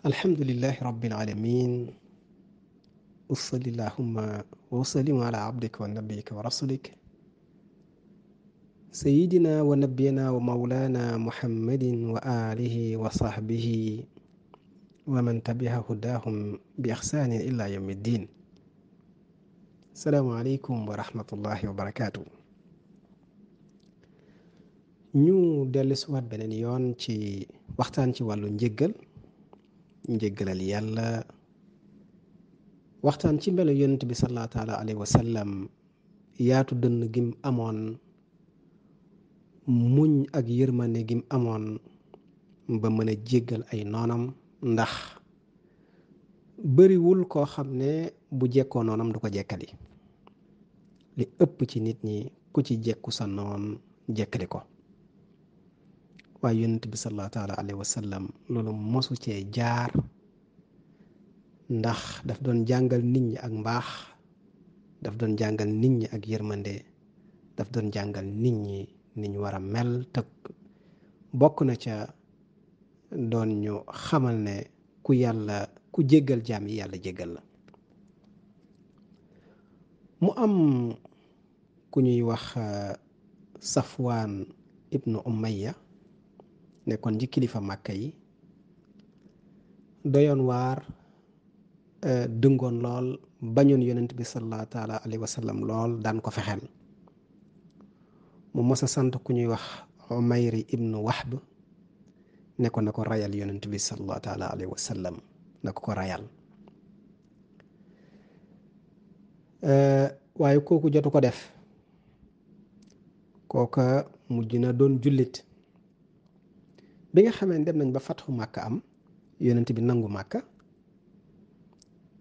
الحمد لله رب العالمين. وصل اللهم وسلم على عبدك ونبيك ورسولك سيدنا ونبينا ومولانا محمد وآله وصحبه ومن تبع هداهم بإحسان إلى يوم الدين. السلام عليكم ورحمة الله وبركاته. ñu dellusiwaat beneen yoon ci waxtaan ci wàllu njëggalal yàlla, waxtaan ci mbelu yonent bi sallallahu taala alayhi wa sallam, yaatu dënn gim amoon, muñ ak yërmande gim amoon ba mën a jéggal ay noonam, ndax bariwul koo xam ne bu jekkoo noonam du ko jekkali. li ëpp ci nit ñi ku ci jekku sa noon jekkali ko, waaye yonent bi sallallahu taala alayhi wa sallam loolu mosu cee jaar, ndax daf doon jàngal nit ñi ak mbaax, daf doon jàngal nit ñi ak yërmande, daf doon jàngal nit ñi ni ñu war a mel, te bokk na ca doon ñu xamal ne ku jéggal jaam yi yàlla jéggal la. mu am ku ñuy wax Safwaan ibnu Umayya, nekkoon ci kilifa Màkka yi, doyoon waar, dëngoon lool, bañoon yonent bi sallallahu taala alayhi wa sallam lool, daan ko fexeel. mu mos a sant ku ñuy wax Umayri ibnu Wahb ne ko na ko rayal yonent bi sallallahu taala alayhi wa sallam, na ko rayal. waaye kooku jotu ko def. kooka mujj na doon jullit. bi nga xamee dem nañ ba fatxu Màkka am, yonent bi nangu Màkka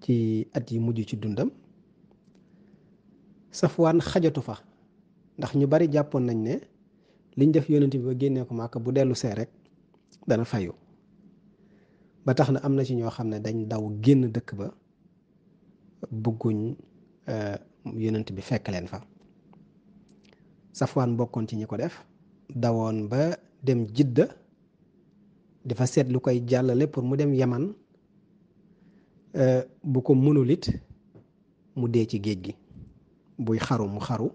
ci at yi mujj ci dundam, Safwaan xajatu fa, ndax ñu bari jàppoon nañ ne liñ def yonent bi ba génnee ko Màkka bu dellu see rek dana fayu, ba tax na am na ci ñoo xam ne dañ daw génn dëkk ba, bëgguñ yonent bi fekk leen fa. Safwaan bokkoon ci ñi ko def, dawoon ba dem Jidda dafa seet lu koy jàllale pour mu dem Yaman, bu ko mënul it mu dee ci géej gi. buy xaru mu xaru,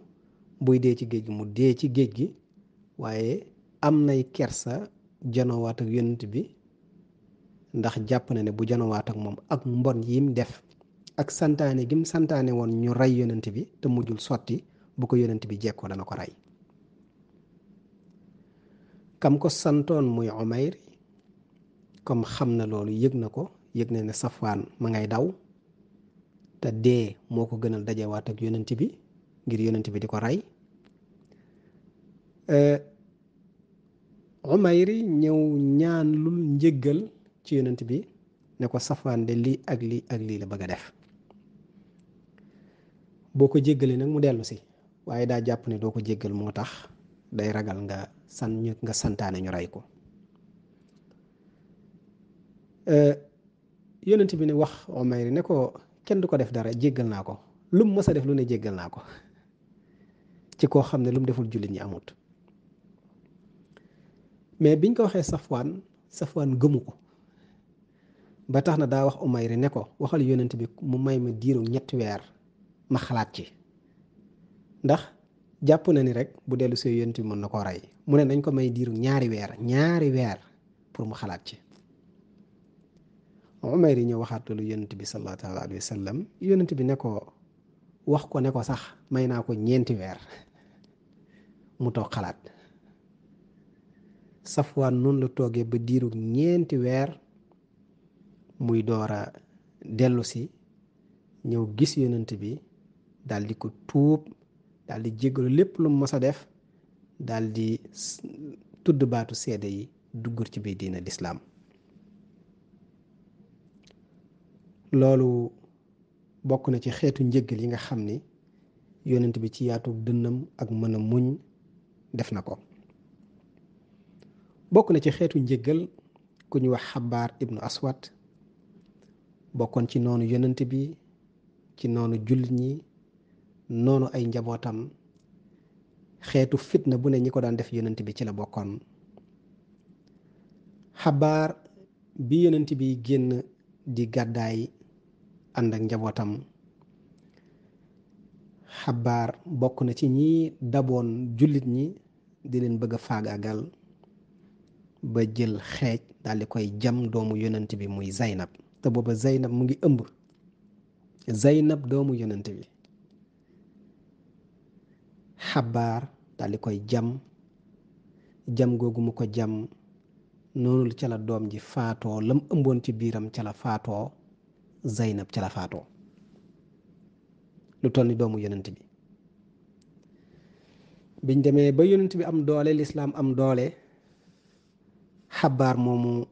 buy dee ci géej gi mu dee ci géej gi, waaye am nay kersa janowaat ak yonent bi, ndax jàpp na ne bu janowaat ak moom ak mbon yim def ak santaane gim santaane woon ñu rey yonent bi te mujjul sotti, bu ko yonent bi jekkoo dana ko rey. kam ko santoon muy Umayr, comme xam na loolu, yëg na ko, yëg na ne Safwaan ma ngay daw te dee moo ko gënal dajewaat ak yonent bi ngir yonent bi di ko rey. Umayr ñëw ñaan lul njëggal ci yonent bi ne ko Safwaan de lii ak lii ak lii la bëgg a def, boo ko jéggalee nag mu dellu si, waaye daa jàpp ne doo ko jéggal, moo tax day ragal nga santaane ñu rey ko. yonent bi ne wax Umayr ne ko kenn du ko def dara, jéggal naa ko, lu mu mës a def lu ne jéggal naa ko, ci koo xam ne lu mu deful jullit ñi amut. mais biñ ko waxee Safwaan gëmu ko, ba tax na daa wax Umayr ne ko waxal yonent bi mu may ma diiru 3 weer ma xalaat ci, ndax jàpp na ni rek bu dellu see yonent bi mën na koo rey. mu ne nañ ko may diiru 2 weer pour mu xalaat ci. Umayr yi ñëw waxaat loolu yonent bi sallallahu alayhi wa sallam, yonent bi ne ko wax ko ne ko sax may naa ko 4 weer mu toog xalaat. Safwaan noonu la toogee ba diiru 4 weer muy doora dellu si ñëw gis yonent bi, daal di ko tuub, daal di jéggalu lépp lu mu mës a def, daal di tudd baatu seede yi, duggur ci biir diina lislaam. loolu bokk na ci xeetu njëggal yi nga xam ni yonent bi ci yaatu dënnam ak mën a muñ def na ko. bokk na ci xeetu njëggal ku ñu wax Xabbaar ibnu Aswad, bokkoon ci noonu yonent bi, ci noonu jullit ñi, noonu ay njabootam. xeetu fitna bu ne ñi ko daan def yonent bi ci la bokkoon. Xabbaar bi yonent bi génn di gàddaay ànd ak njabootam, xabaar bokk na ci ñi daboon jullit ñi di leen bëgg a faagaagal ba jël xeej daldi koy jam doomu yonent bi muy Zaynab, te booba Zaynab mu ngi ëmb. Zaynab doomu yonent bi, xabaar daldi koy jam googu mu ko jam noonu ca la doom ji faatoo, lam ëmboon ci biiram ca la faatoo, Zaynab ca la faatoo, lu toll ni doomu yonent bi. biñ demee ba yonent bi am doole, lislaam am doole, xabaar moomu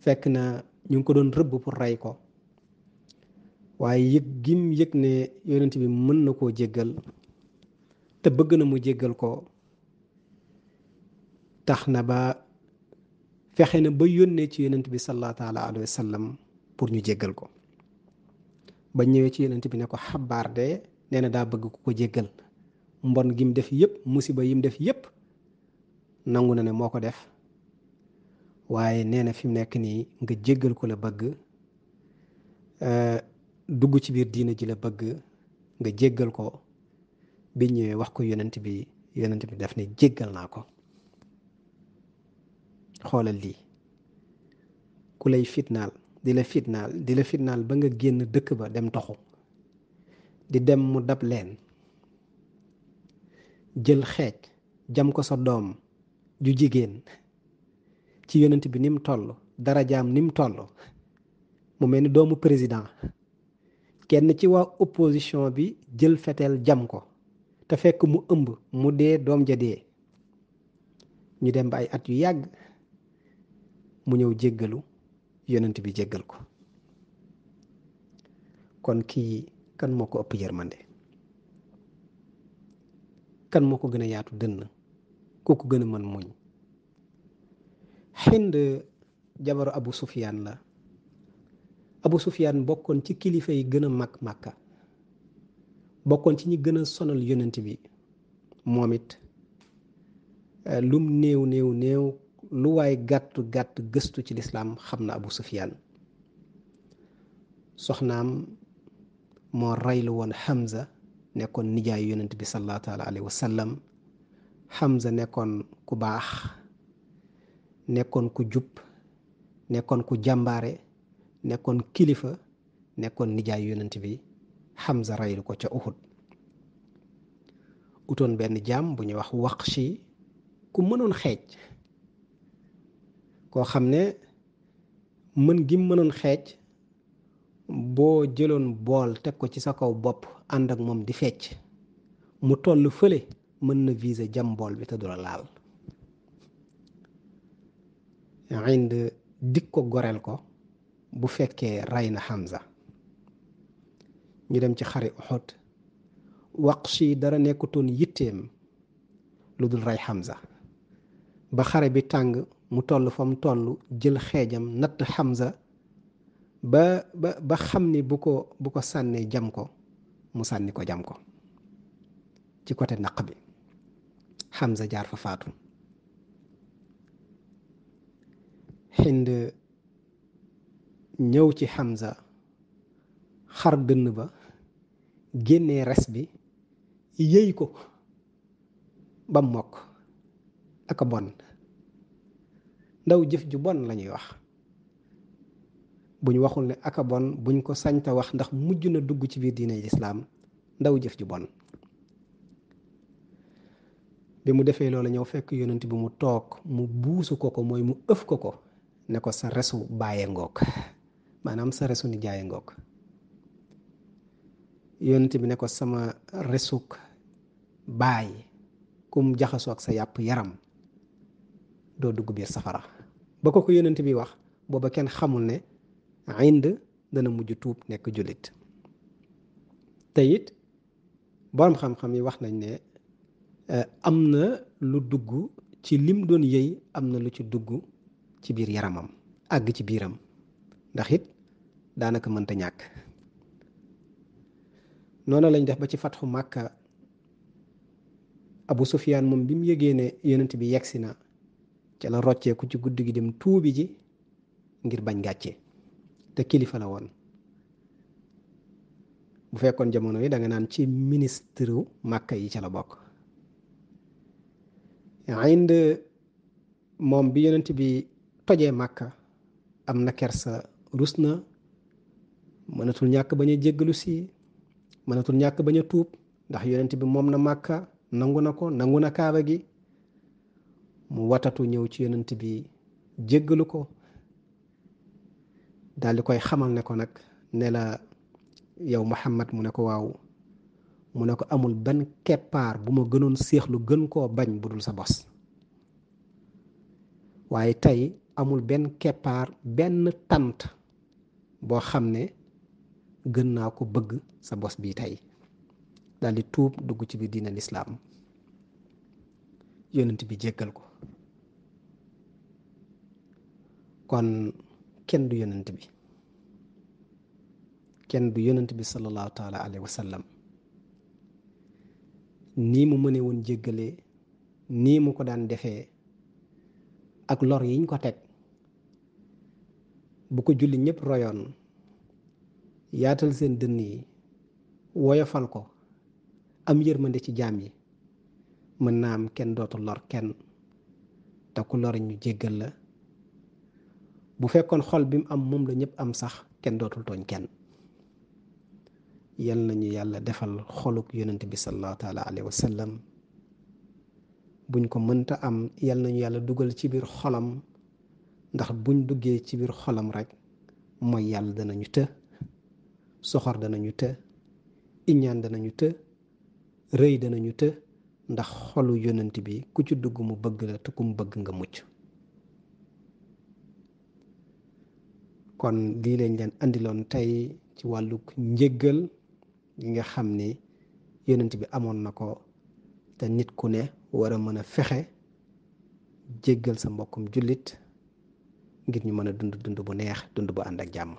fekk na ñu ngi ko doon rëbb pour rey ko, waaye yëg gim yëg ne yonent bi mën na koo jéggal te bëgg na mu jéggal ko, tax na ba fexe na ba yónnee ci yonent bi sallallahu taala alayhi wa sallam pour ñu jéggal ko. ba ñëwee ci yonent bi ne ko xabaar de nee na daa bëgg ku ko jéggal, mbon gi mu def yépp, musiba yi mu def yépp nangu na ne moo ko def, waaye nee na fi mu nekk nii nga jéggal ko la bëgg, dugg ci biir diina ji la bëgg nga jéggal ko. bi ñëwee wax ko yonent bi def ne jéggal naa ko. xoolal lii, ku lay fitnaal di la fitnaal ba nga génn dëkk ba dem toxu, di dem mu dab leen, jël xeej jam ko sa doom ju jigéen, ci yonent bi ni mu toll, darajaam ni mu toll, mu mel ni doomu président, kenn ci waa opposition bi jël feteel jam ko te fekk mu ëmb, mu dee, doom ja dee, ñu dem ba ay at yu yàgg mu ñëw jéggalu, yonent bi jéggal ko. kon kii kan moo ko ëpp yërmande? kan moo ko gën a yaatu dënn? ku ko gën a mën muñ? Hind jabaru Abu Sufyaan la. Abu Sufyaan bokkoon ci kilifa yi gën a mag Màkka, bokkoon ci ñi gën a sonal yonent bi. moom it lum néew lu waay gàtt gëstu ci lislaam xam na Abu Sufyaan. soxnaam moo reylu woon Hamza, nekkoon nijaayu yonent bi sallallahu taala alayhi wa sallam. Hamza nekkoon ku baax, nekkoon ku jub, nekkoon ku jàmbaare, nekkoon kilifa, nekkoon nijaayu yonent bi. Hamza reylu ko ca Uhud. utoon benn jaam bu ñuy wax Waqshi, ku mënoon xeej, koo xam ne mën gi mënoon xeej, boo jëloon bool teg ko ci sa kaw bopp ànd ak moom di fecc, mu toll fële mën na viser jam bool bi te du la laal. Hind dik ko goreel ko bu fekkee rey na Hamza. ñu dem ci xare Uhud. Waqshi dara nekkutoon yitteem lu dul rey Hamza. ba xare bi tàng mu toll fa mu toll, jël xeejam natt Hamza ba xam ni bu ko sànnee jam ko, mu sànni ko jam ko ci côté naq bi. Hamza jaar fa faatu. Hind ñëw ci Hamza, xar dënn ba, génnee res bi, yëy ko ba mokk. aka bon, ndaw jëf ju bon lañuy wax. buñ waxul ne aka bon, buñ ko sañta wax ndax mujj na dugg ci biir diine lislaam, ndaw jëf ju bon. bi mu defee loolu ñëw fekk yonent bi mu toog, mu buusu ko mooy mu ëf ko ne ko sa resu bàyyee ngoog, maanaam sa resu ni jaaye ngoog. yonent bi ne ko sama resuk baay kum jaxasoo ak sa yàpp yaram doo dugg biir safara. ba ko yonent bi wax booba kenn xamul ne Hind dana mujj tuub nekk jullit. te it boroom xam-xam yi wax nañ ne am na lu dugg ci lim doon yëy, am na lu ci dugg ci biir yaramam, àgg ci biiram, ndax it daanaka mënta ñàkk. noonu lañ def ba ci fatxu Màkka. Abu Sufyaan moom bi mu yëgee ne yonent bi yegsi na, ca la rocceeku ci guddi gi dem tuubi ji, ngir bañ gàcce te kilifa la woon. bu fekkoon jamono yi da nga naan ci ministre Màkka yi ca la bokk. Hind moom bi yonent bi tojee Màkka am na kersa, rus na, mënatul ñàkk bañ a jéggalu si, mënatul ñàkk bañ a tuub ndax yonent bi moom na Màkka, nangu na ko, nangu na kaaba gi. mu watatu ñëw ci yonent bi jéggalu ko, daal di koy xamal ne ko nag ne la yow Muhammad, mu ne ko waaw, mu ne ko amul benn keppaar bu ma gënoon séexlu gën koo bañ bu dul sa bos, waaye tey amul benn keppaar, benn tant boo xam ne gën naa ko bëgg sa bos bii tey. daal di tuub dugg ci biir diina lislaam. yonent bi jéggal ko. kon kenn du yonent bi, kenn du yonent bi sallallahu taala alayhi wa sallam. nii mu mëne woon jéggale, nii mu ko daan defee, ak lor yiñ ko teg, bu ko julli ñëpp royoon, yaatal seen dënn yi, woyofal ko, am yërmande ci jaam yi, mën naa am kenn dootul lor kenn, te ku lor ñu jéggal la. bu fekkoon xol bi mu am moom la ñëpp am sax, kenn dootul tooñ kenn. yal nañu yàlla defal xoluk yonent bi sallallahu taala alayhi wa sallam. buñ ko mënta am, yal nañu yàlla dugal ci biir xolam, ndax buñ duggee ci biir xolam rek mooy yàlla danañu të, soxor danañu të, iñaan danañu të, rëy danañu të, ndax xolu yonent bi ku ci dugg mu bëgg la te ku mu bëgg nga mucc. kon lii lañ leen andiloon tey ci wàlluk njéggal yi nga xam ni yonent bi amoon na ko, te nit ku ne war a mën a fexe jéggal sa mbokkum jullit ngir ñu mën a dund dund bu neex, dund bu ànd ak jàmm.